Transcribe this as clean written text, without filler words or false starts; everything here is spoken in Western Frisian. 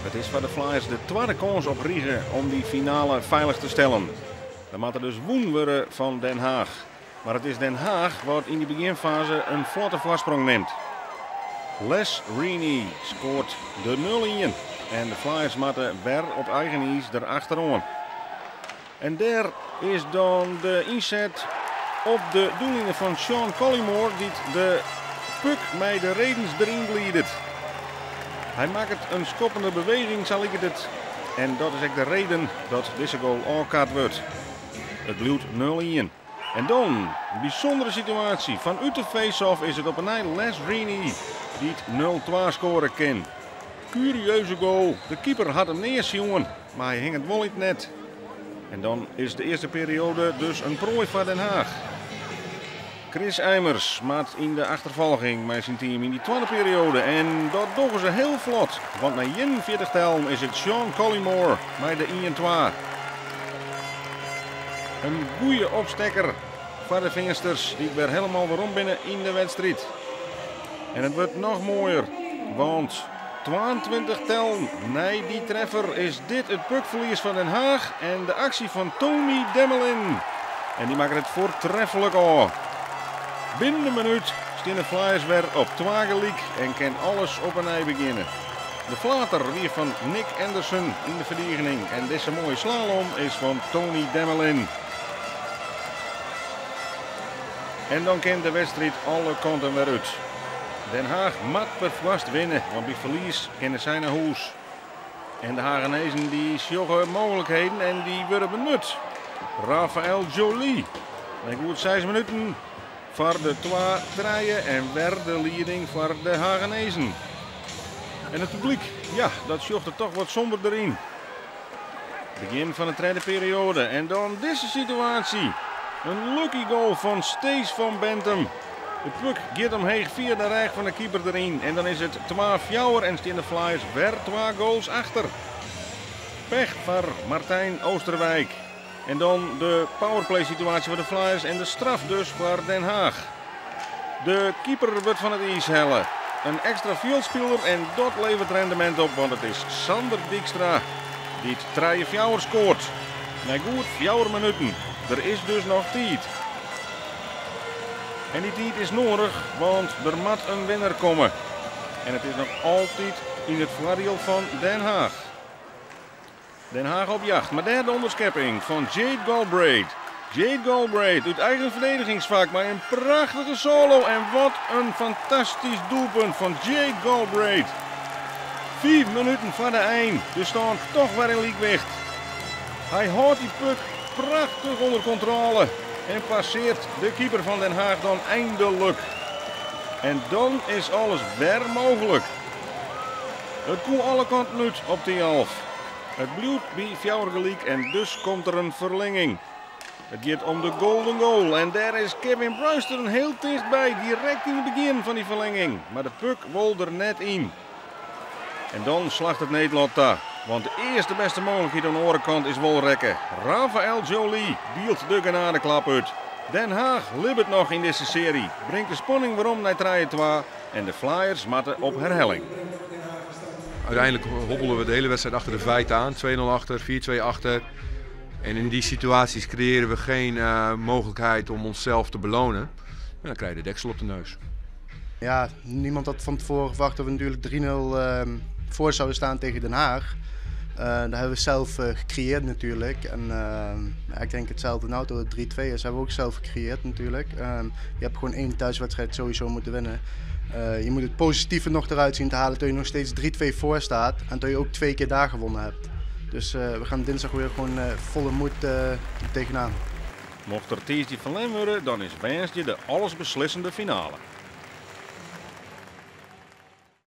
It is foar de Flyers de twadde kâns op rige om dy finale feilich te stellen. Der moat der dus wûn wurde fan Den Haag. Mar it is Den Haag wat yn de begjinfaze in flotte foarsprong nimt. Les Reaney skoart de 0-1 en de Flyers moatte wer op eigen iis der achteroan. En dêr is dan de ynset op de doelline fan Shawn Collymore dy't de puck mei de redens deryn glidet. Hy makket in skoppende beweging, sa liket it. En dat is ek de reden dat dizze goal ôfkard wurdt. It bliuwt 0-1. En dan, in bysûndere situaasje. Fanút de face-off is it op 'e nij Les Reaney dy't 0-2 skoare kin. Kurieuze goal. De keeper hat him nea sjoen, mar hy hinget wol yn it net. En dan is de earste perioade dus in proai foar Den Haag. Chris Eimers moat yn de achterfolging mei syn team yn dy twadde perioade. En dat dogge se hiel flot, want nei 41 tellen is it Shawn Collymore mei de 1-2. In goede opstekker foar de Feansters dy't wer hielendal werom binne yn de wedstriid. En it wurdt noch moaier, want 22 tellen nei dy treffer is dit it puckferlies fan Den Haag en de aksje fan Tony Demelin. En dy makket it foartreflik ôf. Binnen in minút stean de Flyers wer op 2 gelyk en kin alles op 'e nij begjinne. De flater wie fan Nick Anderson yn de ferdigening en dizze moaie slalom is fan Tony Demelin. En dan kin de wedstriid alle kanten wer út. Den Haag moat perfoarst winne, want by ferlies kinne sy nei hûs. En de Hagenezen dy sjogge mooglikheden en dy wurde benut. Rafael Joly, nei goed 6 minuten foar de 2-3 en wer de lieding foar de Hagenezen. En it publyk, ja, dat sjocht der toch wat somber deryn. Begjin fan de tredde perioade en dan dizze situaasje. In lucky goal fan Stees van Bentum. De puck giet omheech fia de rêch fan de keeper deryn. En dan is it 2-4 en stean de Flyers wer 2 goals achter. Pech foar Martijn Oosterwijk. En dan de powerplay situaasje foar de Flyers en de straf dus foar Den Haag. De keeper wurdt fan it iis helle. In ekstra fjildspiler en dat leveret rendemint op, want it is Sander Dijkstra dy't 3-4 skoart. Nei goed 4 minuten. Der is dus noch tiid. En dy tiid is nedich, want der moat in winner komme. En it is noch altyd yn it foardiel fan Den Haag. Den Haag op jacht, mar dêr de ûnderskepping fan Jade Galbraith. Jade Galbraith út eigen ferdedigingsfak mei in prachtige solo. En wat in fantastysk doelpunt fan Jade Galbraith. 5 minuten foar de ein, de stân dochs wer yn lykwicht. Hy hâldt dy puck prachtich ûnder kontrôle en passearret de keeper fan Den Haag dan einlik. En dan is alles wer mooglik. It koe alle kanten út op Thialf. It bliuwt by 4 gelyk en dus komt der in ferlinging. It giet om de golden goal en dêr is Kevin Bruijsten hiel tichtby, direkt yn it begjin fan dy ferlinging. Mar de puck wol der net yn. En dan slacht it needlot ta, want de earste bêste mooglikheid oan de oare kant is wol rekke. Rafael Joly dielt de genadeklap út. Den Haag libbet noch yn dizze searje, bringt de spanning werom nei 3-2 en de Flyers moatte op werhelling. Uiteindelijk hobbelen we de hele wedstrijd achter de feiten aan. 2-0 achter, 4-2 achter. En in die situaties creëren we geen mogelijkheid om onszelf te belonen. En dan krijg je de deksel op de neus. Ja, niemand had van tevoren verwacht dat we natuurlijk 3-0 voor zouden staan tegen Den Haag. Dat hebben we zelf gecreëerd natuurlijk. En ja, ik denk hetzelfde nou, dat het 3-2 is, hebben we ook zelf gecreëerd natuurlijk. Je hebt gewoon 1 thuiswedstrijd sowieso moeten winnen. Je moet het positieve nog eruit zien te halen dat je nog steeds 3-2 voor staat en dat je ook 2 keer daar gewonnen hebt. Dus we gaan dinsdag weer gewoon volle moed tegenaan. Mocht der tiisdei ferlern wurde, dan is woansdei de allesbeslissende finale.